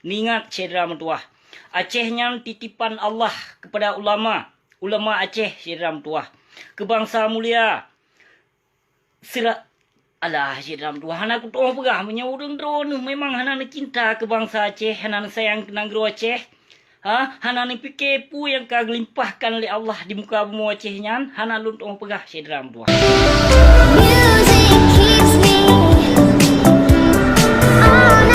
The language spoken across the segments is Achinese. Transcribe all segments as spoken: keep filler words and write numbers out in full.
Neuingat syedara meutuwah, Aceh nyan titipan Allah keupada ulama, ulama Aceh syedara meutuwah, keu bansa mulia. Sira-, alah, syedara meutuwah, hana kutu'oh peugah meunyoe ureuëng droeneuh memang hana neucinta keu bansa Aceh, hana neusayang keu nanggroe Aceh, ha, hana neupike peue nyang ka geulimpahkan lé Allah di muka bumoe Aceh nyan, hana lôn tu'oh peugah syedara meutuwah. Music keeps me on a roll.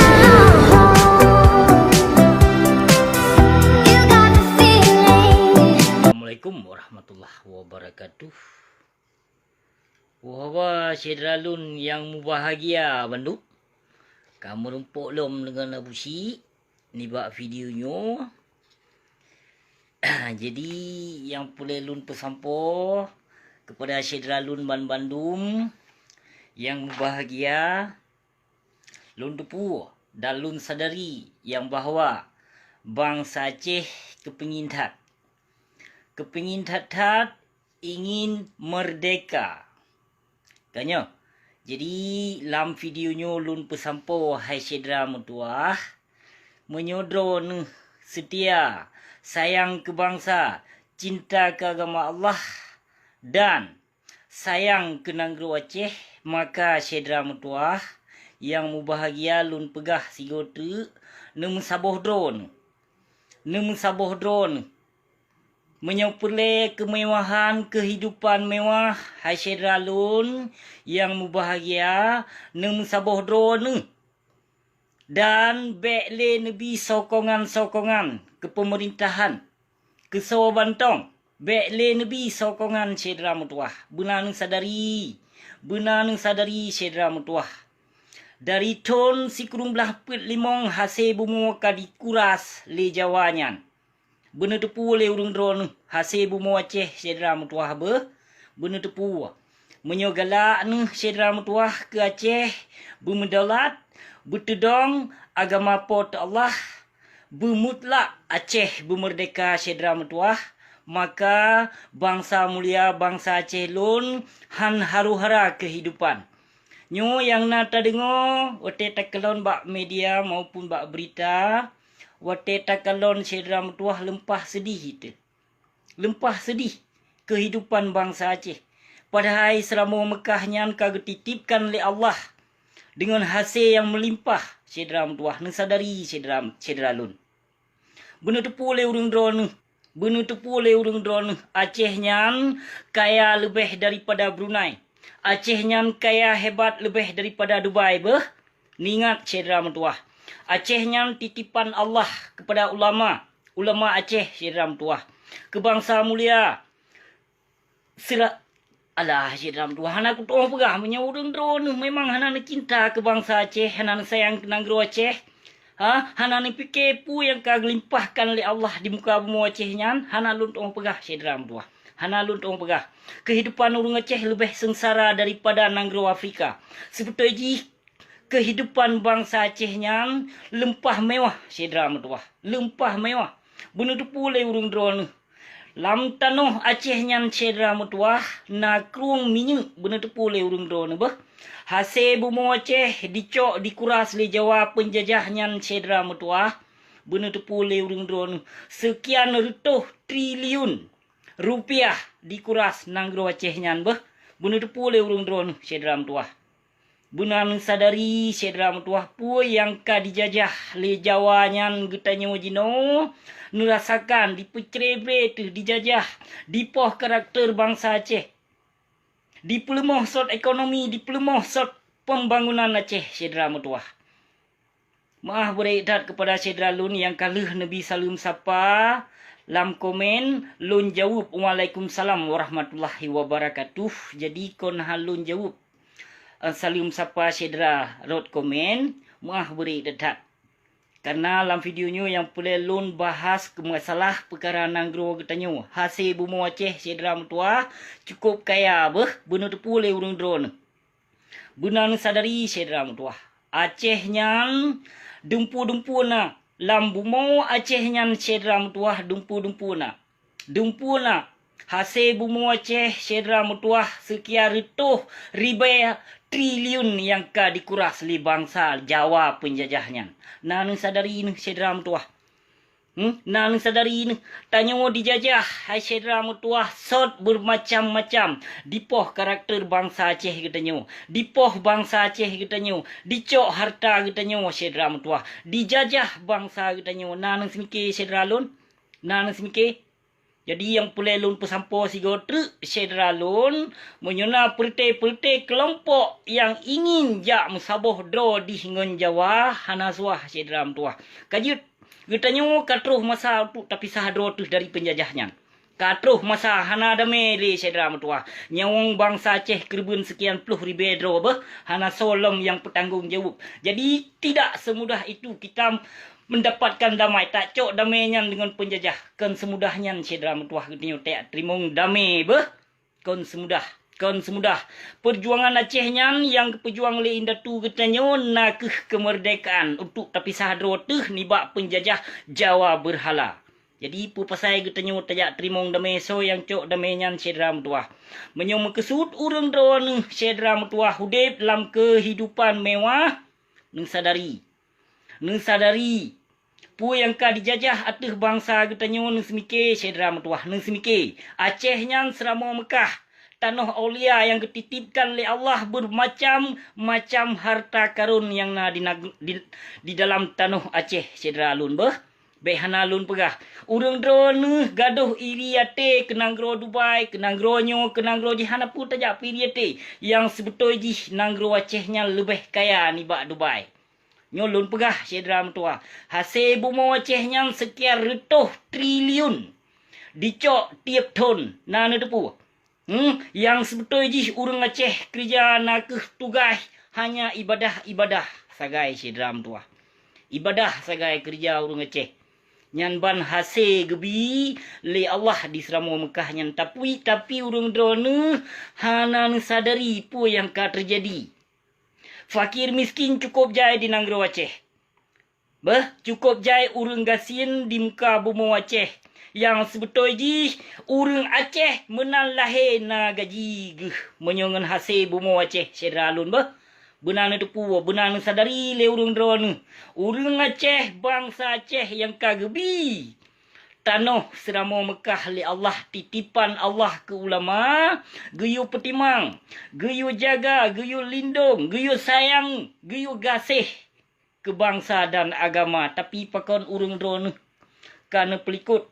You got the feeling. Assalamualaikum warahmatullahi wabarakatuh. Wah, wah, syedara lôn nyang mubahgia bandum. Ka meurumpok lom deungon Abusyik nibak video nyoe. Jadi, nyang peureulée lôn peusampoe keupada syedara lôn banbandum nyang mubahgia, lôn teupeu dan lôn sadari nyang bahwa bansa Aceh keupingin that, keupingin that-that ingin merdeka. Ka nyoe. Jadi, lam video nyoe lôn peusampoe, hai syedara meutuwah, meunyoe droeneuh seutia, sayang keu bansa, cinta keu agama Allah, dan sayang keu nanggroe Aceh, maka syedara meutuwah nyang mubahgia, lôn peugah sigoe teuk, neumeusaboh droeneuh. Neumeusaboh droeneuh. Meunyoe peureulée keumewahan keuhidupan mewah, hai syedara lôn nyang mubahgia, neumeusaboh droeneuh. Dan bék lé neubi sokongan-sokongan keu peumeurintahan, keu soe bantong. Bék lé neubi sokongan syedara meutuwah. Beuna neusadari, beuna neusadari syedara meutuwah. Dari thon sikureueng blaih peuet limong hase bumoe ka dikuras lé Jawa nyan. Beuneuteupeu lé ureuëng droeneuh hase bumoe Aceh syedara meutuwah beuh. Beuneuteupeu. Meunyoe galak neuh syedara meutuwah keu Aceh beumeudaulat, beuteudong agama Po teu Allah, beumutlak Aceh beumeurdeka syedara meutuwah, maka bansa mulia bansa Aceh lôn han haru-hara keuhidupan. Nyoe nyang na tadeungoe watée takalon bak media maupun bak beurita, watée takalon syedara meutuwah leumpah seudeh itu. Leumpah seudeh keuhidupan bansa Aceh. Padahai seuramoe Meukah nyan ka geutitipkan lé Allah deungon hase nyang meulimpah, syedara meutuwah, neusadari syedara, syedara lôn. Beuneuteupeu lé ureuëng droeneuh, beuneuteupeu lé ureuëng droeneuh, Aceh nyan kaya leubeh daripada Brunei. Aceh nyan kaya hebat leubeh daripada Dubai beuh. Neuingat syedara meutuwah, Aceh nyan titipan Allah keupada ulama, ulama Aceh syedara meutuwah, keu bansa mulia. Sira-, alah, syedara meutuwah, hana kutu'oh peugah meunyoe ureuëng droeneuh memang hana neucinta keu bansa Aceh, hana neusayang keu nanggroe Aceh, ha, hana neupike peue nyang ka geulimpahkan lé Allah di muka bumoe Aceh nyan, hana lôn tu'oh peugah syedara meutuwah. Hana lôn tu'oh peugah. Keuhidupan ureuëng Aceh leubeh seungsara daripada nanggroe Afrika. Seubeutôi jih, keuhidupan bansa Aceh nyan leumpah mewah syedara meutuwah. Leumpah mewah. Beuneuteupeu lé ureuëng droeneuh. Lam tanoh Aceh nyan syedara meutuwah na krueng minyeuk, beuneuteupeu lé ureuëng droeneuh beuh. Hase bumoe Aceh dicok dikuras lé Jawa peunjajah nyan syedara meutuwah, beuneuteupeu lé ureuëng droeneuh. Seukian reutôh triliun rupiah dikuras nanggroe Aceh nyan beuh, beuneuteupeu lé ureuëng droeneuh syedara meutuwah. Beuna neusadari syedara meutuwah, peue nyang ka dijajah lé Jawa nyan geutanyoe jinoe neurasakan, dipeucrebre teuh, dijajah, dipoh karakter bansa Aceh, dipeuleumah sot ekonomi, dipeuleumah sot pembangunan Aceh syedara meutuwah. Meu'ah beureuek that keupada syedara lôn nyang ka lheueh neubi saleuem sapa lam komen, lôn jaweueb, "Waalaikumsalam warahmatullahi wabarakatuh." Jadi kon hana lôn jaweueb, eh, saleuem sapa syedara rot komen, meu'ah beureuek that-that. Karena lam video nyoe nyang peureulée lôn bahas keu masalah peukara nanggroe geutanyoe, hase bumoe Aceh syedara meutuwah, cukup kaya beuh, beuneuteupeu lé ureuëng droeneuh. Beuna neusadari syedara meutuwah, Aceh nyan dumpeue-dumpeue na, lam bumoe Aceh nyan syedara meutuwah dumpeue-dumpeue na. Dumpeue na, Hasé bumoe Aceh, syedara meutuwah, seukian reutôh ribèe triliun nyang ka dikuras lé bansa Jawa peunjajah nyan. Na neusadari neuh, syedara meutuwah? Hmm? Na neusadari neuh, tanyoe dijajah, hai syedara meutuwah, sot beumacam-macam. Dipoh karakter bansa Aceh geutanyoe, dipoh bansa Aceh geutanyoe, dicok hareuta geutanyoe, syedara meutuwah, dijajah bansa geutanyoe. Na neuseumike, syedara lôn? Na neuseumike? Jadi, nyang peureulèe lôn peusampoe sigoe treuk, syedara lôn, meunyoe na peureute-peureute keulompok nyang ingin jak meusaboh droe dih ngon Jawa, hana suah, syedara meutuwah. Ka jeuet, geutanyoe ka troh masa untuk tapisah droe teuh dari peunjajah nyan. Ka troh masa hana damé lé, syedara meutuwah. Nyawöng bansa Aceh keureubeuen seukian ploh ribèe droe beuh, hana soe lom nyang peutanggong jaweueb. Jadi, tidak semudah itu kita mendapatkan damai, tacok damai nyan deungon peunjajah. Kon seumudah nyan, syedara meutuwah, geutanyoe tajak teurimong damai beuh. Kon seumudah, kon seumudah. Peujuangan Aceh nyan nyang geupeujuang lé indatu geutanyoe na kheueh keumeurdekaan untuk tapisah droe teuh nibak peunjajah Jawa beurhala. Jadi, peue pasai geutanyoe tajak teurimong damai, soe nyang cok damai nyan, syedara meutuwah? Meunyoe meukeusut ureuëng droeneuh, syedara meutuwah, udeb lam keuhidupan mewah, neusadari. Neusadari, peue nyang ka dijajah ateueh bansa geutanyoe, neuseumike, syedara meutuwah, neuseumike. Aceh nyan seuramoe Meukah, tanoh aulia nyang geutitipkan lé Allah, beumacam-macam hareuta karun nyang na di nag-, di, di dalam tanoh Aceh, syedara lôn beuh. Bék hana lôn peugah, ureuëng droeneuh gadôh iri até keu nanggroe Dubai, keu nanggroe nyoe, keu nanggroe jih, hana peue tajak peuiri até. Nyang seubeutôi jih nanggroe Aceh nyan leubeh kaya nibak Dubai. Nyoe lôn peugah, syedara meutuwah, hasé bumoe Aceh nyan seukian reutôh triliun dicok tieb thon, na neuteupeue? Hmm, nyang seubeutôi jih ureuëng Aceh keureuja na kheueh tugaih hanya ibadah-ibadah sagai, syedara meutuwah. Ibadah sagai keureuja ureuëng Aceh. Nyan ban hasé geubi lé Allah di seuramoe Meukah nyan, tapi, tapi ureuëng droeneuh hana neusadari peue nyang ka teujadi. Fakir miskin cukôp jai di nanggroe Aceh. Beuh, cukôp jai ureuëng gasien di muka bumoe Aceh. Nyang seubeutôi jih, ureuëng Aceh meunan lahé na gaji geuh meunyoe ngon hasé bumoe Aceh, syedara lôn beuh. Beuna neuteupeue, beuna neusadari lé ureuëng droeneuh. Ureuëng Aceh, bansa Aceh nyang ka geubi tanoh seuramoe Meukah lé Allah, titipan Allah keu ulama, geuyue peutimang, geuyue jaga, geuyue lindong, geuyue sayang, geuyue gaséh keu bansa dan agama, tapi pakon ureuëng droeneuh ka neupeulikot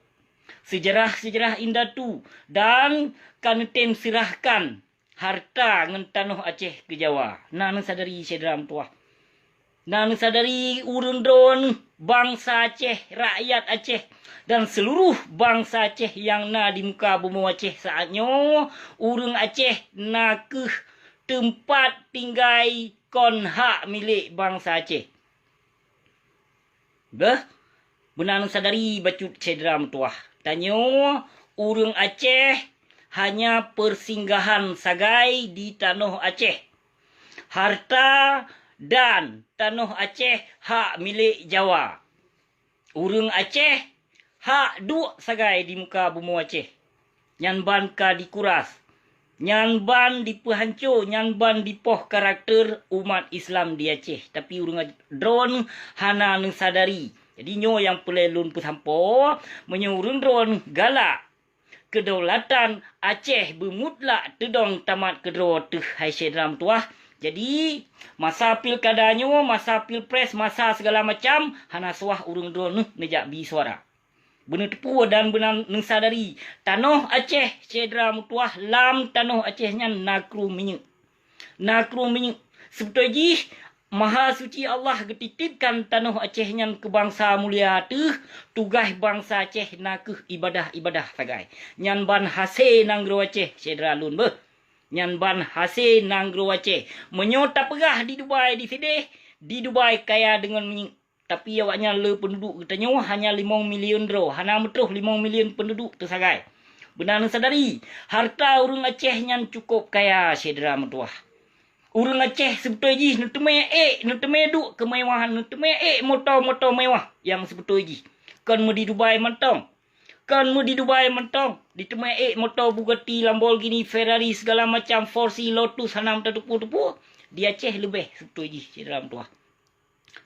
seujarah-seujarah indatu dan ka neutem seurahkan hareuta ngon tanoh Aceh keu Jawa. Na neusadari, syedara meutuwah. Na neusadari ureuëng droeneuh, bansa Aceh, rakyat Aceh, dan seuluruh bansa Aceh nyang na di muka bumoe Aceh saát nyoe, ureuëng Aceh na kheueh teumpat tinggai kon hak milék bansa Aceh. Beuh, beuna neusadari bacut, syedara meutuwah. Tanyoe ureuëng Aceh hanya peusinggahan sagai di tanoh Aceh. Hareuta dan tanoh Aceh hak milék Jawa. Ureuëng Aceh hak duek sagai di muka bumoe Aceh. Nyan ban ka dikuras. Nyan ban dipeuhanco, nyan ban dipoh karakter umat Islam di Aceh. Tapi ureuëng droeneuh hana neusadari. Jadi nyoe nyang peureulée lôn peusampoe, meunyoe ureuëng droeneuh galak keudaulatan Aceh beumutlak teudong tamat keudroe teuh, hai syedara meutuwah. Jadi, masa pilkada nyoe, masa pilpres, masa sigala macam, hana suah ureuëng droeneuh neujak bi suara. Beuneuteupeue dan beuna neusadari, tanoh Aceh, syedara meutuwah, lam tanoh Aceh nyan na krueng minyeuk. Na krueng minyeuk. Seubeutôi jih, Mahasuci Allah geutitipkan tanoh Aceh nyan keu bansa mulia teuh, tugaih bansa Aceh na kheueh ibadah-ibadah sagai. Nyan ban hasé nanggroe Aceh, syedara lôn beuh. Nyan ban hasé nanggroe Aceh. Meunyoe tapeugah di Dubai disideh, di Dubai kaya deungon minyeuk. Tapi awaknyan le peunduduek geutanyoe hanya limong milion droe, hana meutroh limong milion peunduduek teusagai. Beuna neusadari, hareuta ureuëng Aceh nyan cukôp kaya, syedara meutuwah. Ureuëng Aceh seubeutôi jih neuteumé ék, neuteumé duek keumewahan, neuteumé ék moto-moto mewah nyang seubeutôi jih. Kon meudi Dubai mantong. Kon meudidubai mantong, diteumé ék moto Bugatti, Lamborghini, Ferrari, segala macam, Porsche, Lotus, hana meutateupeue-teupeue. Di Aceh leubeh seubeutôi jih, syedara meutuwah.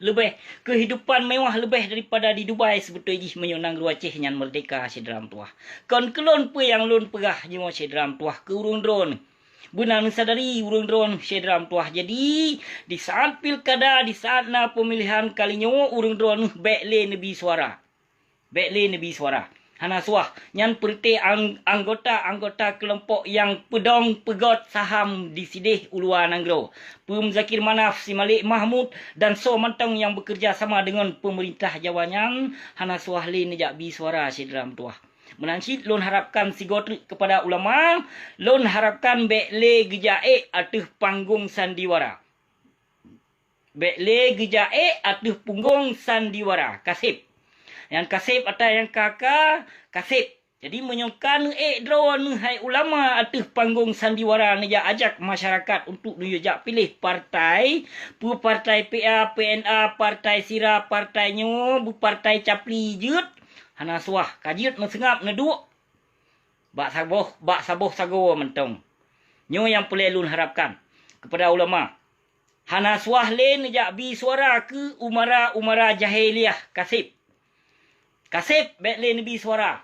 Leubeh, keuhidupan mewah leubeh daripada di Dubai seubeutôi jih meunyoe nanggroe Aceh nyan meurdeka, syedara meutuwah. Kon keu lôn peue nyang lôn peugah nyoe, syedara meutuwah, keu ureuëng droeneuh. Beuna neusadari ureuëng droeneuh, syedara meutuwah. Jadi, di saat pilkada, di saat na peumilihan kali nyoe, ureuëng droeneuh bék lé neubi suara. Bék lé neubi suara. Hana suah. Nyan peureuté ang-, anggota-anggota keulompok nyang peudong peugöt saham di sideh u luwa nanggroe. Peue Muzakir Manaf, si Malik Mahmud, dan soe mantong nyang beukeureuja sama deungon peumeurintah Jawa nyan, hana suah lé neujak bi suara, syedara meutuwah. Meunan cit lôn harapkan sigoe treuk keupada ulama, lôn harapkan bék lé geujak ék ateueh panggong sandiwara. Bék lé geujak ék ateueh punggong sandiwara, kaseb. Nyang kaseb ata nyang ka-ka, kaseb. Jadi, meunyoe ka neuék droeneuh hai ulama ateueh panggong sandiwara neujak ajak masyarakat untuk neujak piléh partai, peue partai P A, P N A, partai sira, partai nyoe, beu partai capli jeuet, hana suah, ka jeuet neuseungab neuduek bak saboh, bak saboh sagoe mantong. Nyoe nyang peureulée lôn harapkan keupada ulama. Hana suah lé neujak bi suara keu umara-umara jahiliah, kaseb. Kaseb bék lé neubi suara.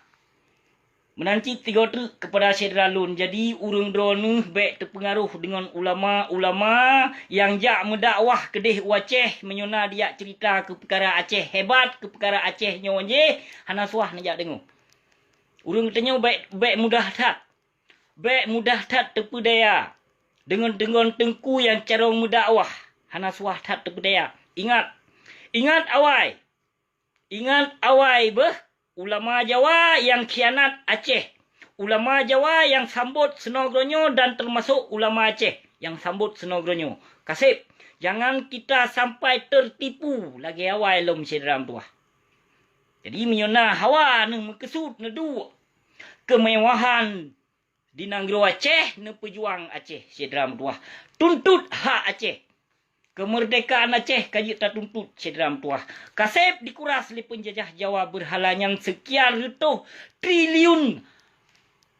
Meunan cit sigoe treuk keupada syedara lôn, jadi ureuëng droeneuh bék teupeungaroh deungon ulama-ulama nyang jak meudakwah keudeh u Aceh meunyoe na dijak ceurita keu peukara Aceh hebat, keu peukara Aceh nyoe jéh, hana suah neujak deungoe. Ureuëng geutanyoe bék, bék mudah that. Bék mudah that teupeudaya deungon, deungon teungku nyang carông meudakwah, hana suah that teupeudaya. Ingat, ingat awai, ingat awai beuh, ulama Jawa nyang khianat Aceh, ulama Jawa nyang sambot seunoe geuronyoe dan teumasok ulama Aceh nyang sambot seunoe geuronyoe. Kaseb, jangan kita sampai tertipu lagée awai lom syedara meutuwah. Jadi meunyoe na hawa neuh meukeusut neuduek keumewahan di nanggroe Aceh, neupeujuang Aceh, syedara meutuwah. Tuntut hak Aceh. Keumeurdekaan Aceh ka jeuet tatuntut, syedara meutuwah. Kaseb dikuras lé peunjajah Jawa beurhala nyan seukian reutôh triliun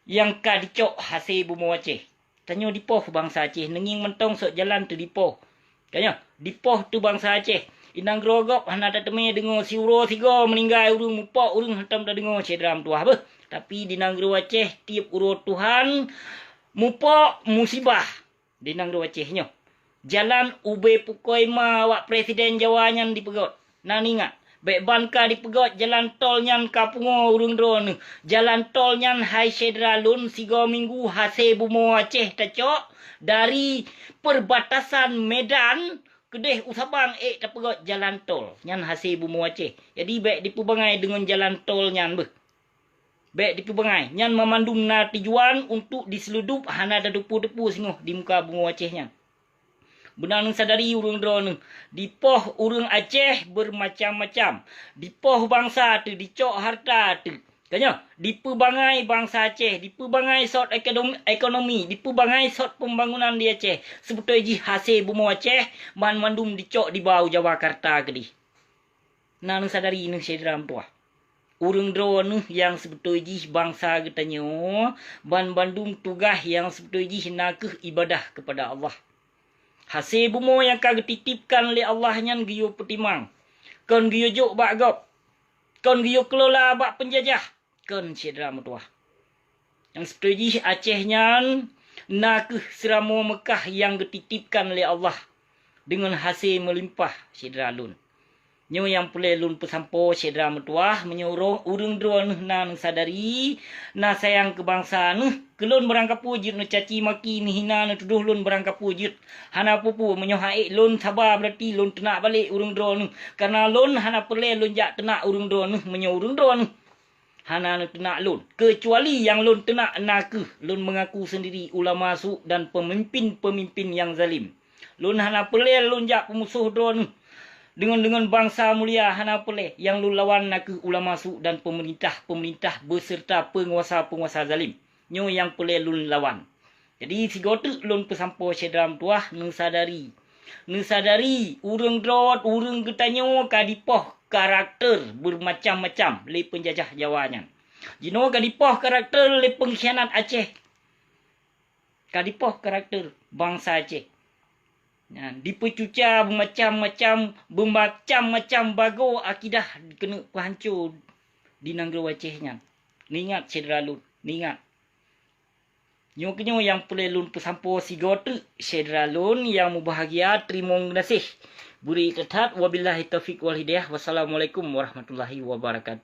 nyang ka dicok hase bumoe Aceh. Tanyoe dipoh bansa Aceh, neungieng mantong sot jalan teudipoh. Tanyoe dipoh teu bansa Aceh. Di nanggroe gob hana tateumé deungoe siuroe sigoe meuninggai ureuëng mupok ureuëng hantom tadeungoe syedara meutuwah beuh. Tapi di nanggroe Aceh tieb uroe Tuhan mupok musibah di nanggroe Aceh nyoe. Jalan ubé pukoi ma awak presiden Jawa nyan dipeugot. Na neuingat, bék ban ka dipeugot jalan tol nyan ka pungoe ureuëng droeneuh. Jalan tol nyan hai syedara lôn sigoe minggu hase bumoe Aceh tacok dari perbatasan Medan keudeh u Sabang ék tapeugot jalan tol nyan hase bumoe Aceh. Jadi bék dipeubangai deungon jalan tol nyan beuh. Bék dipeubangai, nyan mamandum na tujuan untuk diseuludup hana tateupeue-teupeue singoh di muka bumoe Aceh nyan. Beuna neusadari ureuëng droeneuh, dipoh ureuëng Aceh beurmacam-macam. Dipoh bansa teuh, dicok hareuta teuh. Tanyoe, dipeubangai bansa Aceh, dipeubangai sot ekodom-, ekonomi, dipeubangai sot peumbangunan di Aceh. Seubeutôi jih hase bumoe Aceh, banmandum dicok diba u Jakarta keudeh. Na neusadari neuh syedara meutuwah. Ureuëng droeneuh nyang seubeutôi jih bansa geutanyoe, banmandum tugaih nyang seubeutôi jih na kheueh iébadah keupada Allah. Hase bumoe nyang ka geutitipkan lé Allah nyan geuyue peutimang, kon geuyue jok bak gob, kon geuyue keulola bak peunjajah, kon syedara meutuwah. Nyang seubeutôi jih Aceh nyan na kheueh seuramoe Meukah nyang geutitipkan lé Allah deungon hase meulimpah syedara lôn. Nyoe nyang peureulée lôn peusampoe syedara meutuwah, meunyoe uroe ureuëng droeneuh na neusadari, na sayang keu bansa neuh, keu lôn barangkapeue jeuet neucaci maki, neuhina, neutudôh lôn barangkapeue jeuet. Hana peue-peue, meunyoe han ék lôn saba, beurati lôn teunak balek ureuëng droeneuh. Kareuna lôn hana peureulée lôn jak teunak ureuëng droeneuh meunyoe ureuëng droeneuh hana neuteunak lôn, keucuali nyang lôn teunak na kheueh lôn meungaku seundiri ulama su dan peumimpén-peumimpén nyang zalim. Lôn hana peureulée lôn jak peumusoh droeneuh deungon, deungon bansa mulia, hana peureulée. Nyang lôn lawan na kheueh ulama su dan peumeurintah-peumeurintah beuseureuta peunguasa-peunguasa zalim. Nyoe nyang peureulée lôn lawan. Jadi, sigoe teuk lôn peusampoe syedara meutuwah, neusadari. Neusadari, ureuëng droe, ureuëng geutanyoe ka dipoh karakter beureumacam-macam lé peunjajah Jawa nyan. Jinoe ka dipoh karakter lé peungkhianat Aceh. Ka dipoh karakter bansa Aceh. Nyan, dipeucuca beumacam-macam, beumacam-macam bagoe akidah keuneuk peuhanco di nanggroe Aceh nyan. Neuingat syedara lôn, neuingat. Nyoe keunyoe nyang peureulée lôn peusampoe sigoe teuk syedara lôn nyang mubahgia, teurimong geunaséh. Bri that-that, wabillahi taufiq wal hidayah. Wassalamualaikum warahmatullahi wabarakatuh.